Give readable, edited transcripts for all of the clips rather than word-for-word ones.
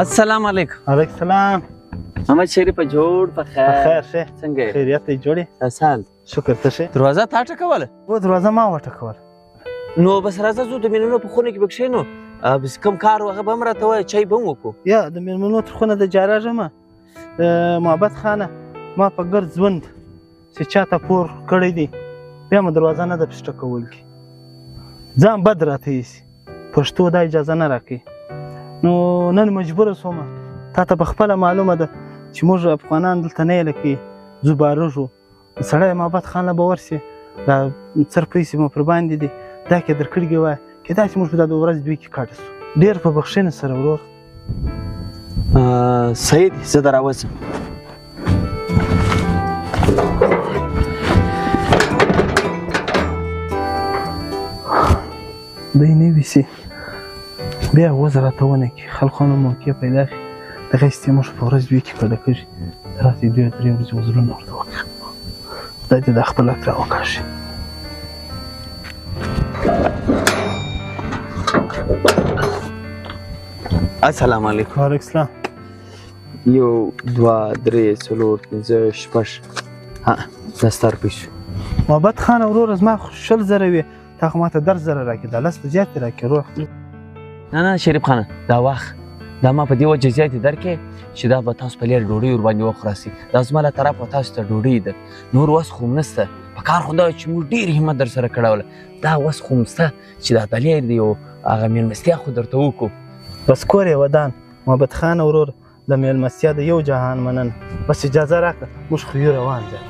السلام علیکم. علیکم السلام. محمد شریف جوړ په خیر؟ خیر شه. څنګه یې؟ خیریت دی جوړې؟ سال شکر. ته ښه؟ دروازه تا ټکوله؟ و دروازه ما وټکوله. نو بس راځه ځو د میلمنو په خونه کې به کښېنو، بس کوم کار و هغه به هم راته وایه، چای به هم وکړو. یا د میلمنو تر خونه د جارېږم. محبت خانه ما په ګرد ژوند چې چاته پور کړی دی بیا مو دروازه نه ده پسې ټکول کي، ځان بد راته ایسي، پښتو دا اجازه نه راکوي. نو نن مجبوره سوم. تا ته په خپله معلومه ده چې موږ افغانان دلته نه یې لکه ځو بارږو. سړی محبت خان له به ورسي، دا څر پیسې مو پر باندې دي، دا کې درکړي وای، کېدای شي موږ په دا د ورځ دوی کې کډه سو. ډېر په بخښنې سره ورور. صحیح دی، زه در راوځم. دی نه ویسي بیا وزه راته ونه کړي، خلکو هم موقع پیدا کړي، دغه هستې موږ په ورځ دوی کې کډه کړي، راته دوې درې ورځې وزرونه ورته وکړي. خدای دې دا خپل حق راوکاږي. السلام علیکم. وعلیکم السلام. 1 2 3 4 5 6 ها دا ستا روپۍ شو. محبت خانه وروره زما خو 20,000 وې، تا خو ماته 10,000 راکړې، دا لس به زیاتې راکړې ورور. نه نه شریف خانه دا وخت دا ما په دې وجه زیاتې درکړې چې دا به تاسو په لېره ډوډۍ ورباندې وخوراسئ، دا زما له طرفه تاسو ته ډوډۍ ده، نور وس خو هم نشته. په کار خو دا چې موږ ډېر همت در سره کړی وله، دا وس خو هم شته چې دا د لېرې دی او هغه مېلمستیا خو درته وکړو. بس کور یې ودان محبت خانه ورور، د مېلمستیا د یو جهان مننه. بس اجازه راکړه موږ خو یو روان زیات.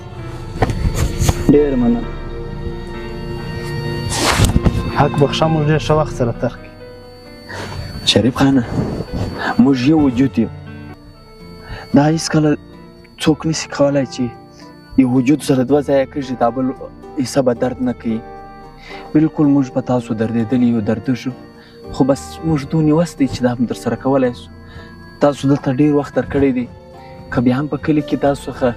ډېر مننه. حق بخښه موږ ډېر ښه وخت سره تېر کړ. شریف خانه موږ یو وجود یو، دا هېڅکله څوک نشي کولی چې یو وجود سره دوه ځایه کېږي، دا بل حصه به درد نه کوي. بالکل موږ په تاسو دردېدلي یو، دردېږو، خو بس موږ دونې وس دی چې دا هم در سره کولی شو. تاسو دلته ډېر وخت درکړی دی، که بیا هم په کلي کې تاسو څخه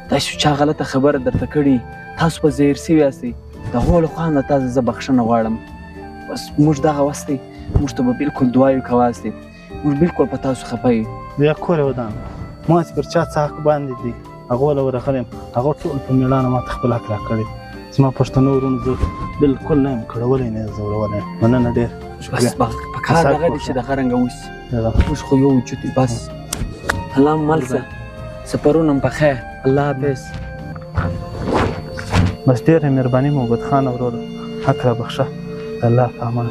تاسو چا غلطه خبره درته کړې، تاسو په زهیر سوي یاستئ، د هغو له خوا نه تاسو زه بخښنه غواړم. بس موږ دغه وس دی، موږ ته به بالکل دعاوې کواستئ، موږ بالکل په تاسو خفه یو. بیا کور یې ودان. ما چې پر چا څه حق باندې دی هغو له ورغلی یم، هغه ټول په مېړانه ما ته خپل حق راکړی. زما پښتنو وروڼو زه بالکل نه یم کړولی، نه یم ځورولی. مننه ډېر. بس په کار دغه دی چې دغه رنګه وسي، موږ خو یو وجود یو. بس الله مو مل شه، سفرونه هم په خیر. الله حافظ. بس ډېره مهرباني محبت خانه وروره، حق را بخښه. الله په امان.